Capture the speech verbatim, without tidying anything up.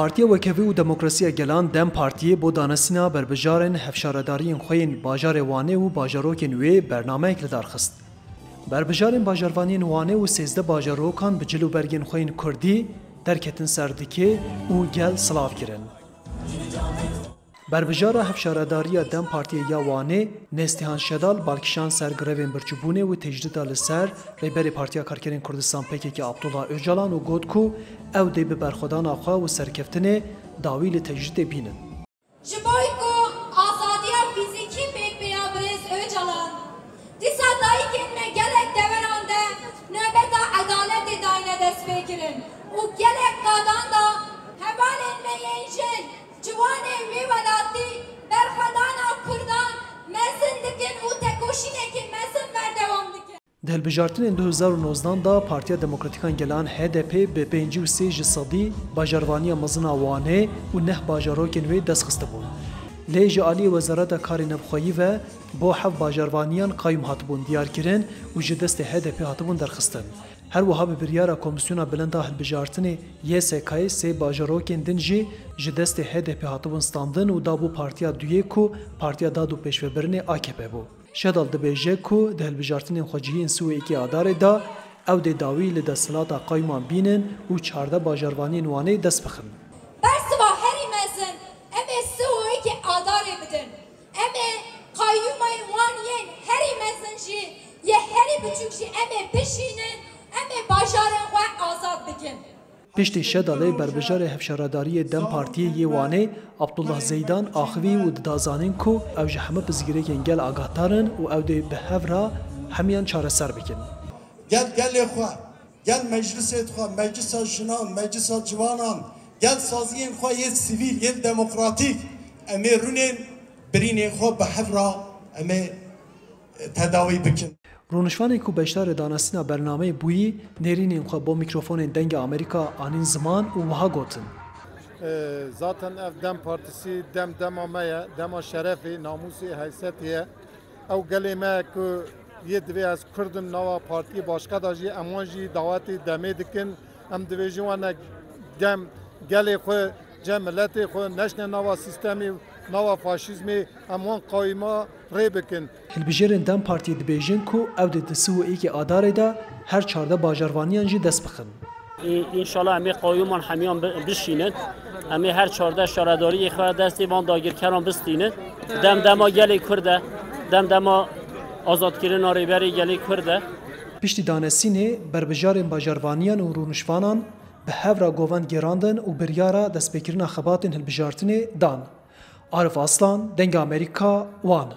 Partiya Wekevî û Demokrasiya Gelan DEM Partiyê bo danesîna berbijarên hevşaredariyên xwe yên bajarê Wanê û bajarokên wê bernameyek li dar xist. Berbijarên bajarvaniyên Wanê û sêzdeh bajarokan bi cil û bergên xwe yên kurdî derketin ser dikê û gel silav kirin. Berbijara hevşaredariya DEM Partiyê ya Wanê Nêstihan Şedal bal kişand ser grevên birçîbûnê û tecrîda li ser Rêberê Partiya Karkerên Kurdistan P K K Abdullah Ocalan û got ku ew dê bi berxwedana xwe û serkeftinê dawî li tecrîdê bînin. Ji bo ku azadiya fîzîkî pêk bêya birêz Ocalan, dîsa dayikên me gelek deveran de nobeta edaletê dayine destpêkirin û gelek qadan de hevalên me yên jin, ciwanên wî welatî berxwedana kurdan mezin dikin û tekoşînekî mezin berdewam dikin. Di hilbijartinên du hezar û nozdan de Partiya Demokratîkan Gelan H D P bi pêncî û sê ji sedî bajarvaniya mezin a Wanê û neh bajarokên wê dest xistibûn. Lê ji aliyê Wezareta Karê Navxweyî ve bo heft bajarvaniyan qayûm hatibûn diyarkirin û ji destê H D P hatibûn derxistin. Her wiha bi biryara Komîsyona Bilind a Hilbijartinê Y S K'ê sê bajarokên din jî ji destê H D P hatibûn standin û dabû partiya duyê ku Partiya Dad û Pêşvebirinê A K P bû. Şedal dibêje ku di hilbijartinên xwecihiyên sî û yekê Adarê de ew dê dawî li desthilata qayûman bînin û çardeh bajarvaniyên Wanê dest bixin. Bersiva herî mezin em ê sî û yekê Adarê bidin. Em ê qayûmên wan yên herî mezin jî, yê herî biçûk jî em ê bişînin, em ê bajarên xwe azad bikin. Piştî Şedalê berbijarê hevşaredariyê DEM Partiyê yê Wanê Abdullah Zeydan axivî û dida zanîn ku ew ji hemû pirsgirêkên gel agahdar in û ew dê bi hev re hemiyan çareser bikin. Gel gelê xwe, gel meclisê xwe, meclisa jinan, meclisa ciwanan, gel saziyên xwe yê sivîl, yê demokratîk, em ê rûnên birînên xwe bi hev re em ê tedawî bikin. Rûnişvanê ku beşdarê danesîna bernameyê bûyî, nêrînên xwe bo mîkrofonên Dengê Amerîka anîn ziman û wiha gotin. Ee, zaten ev DEM Partisi dem dema me ye, dema şerefê, namûsê, heysetê ye. Ew gelê me ku yê divê ez Kurd im, nava partiyê başka da jî, em wan jî dawetê demê dikin. Em divêjin wane dem gelê xwe, cem miletê xwe, neşne nava sîstemê, nava faşîzmê, em wan qayûma rê bikin. Hilbijêrên DEM Partiyê dibêjin ku ew dê di sî û yekê Adarê de her çardeh bajarvaniyan jî dest bixin. Î-, înşallah em ê qayûman hemiyan bi-, bişînin. Em ê her çardeh şaredariyê xwe destê van dagirkeran bistînin. Dem dema gelê Kurd e, dem dema azadkirina rêberê gelê Kurd e. Piştî danesînê, berbijarên bajarvaniyan û rûnişvanan bi hev re govend gêrandin û biryara destpêkirina xebatên hilbijartinê dan. Arif Aslan, Dengê Amerîka, Wan.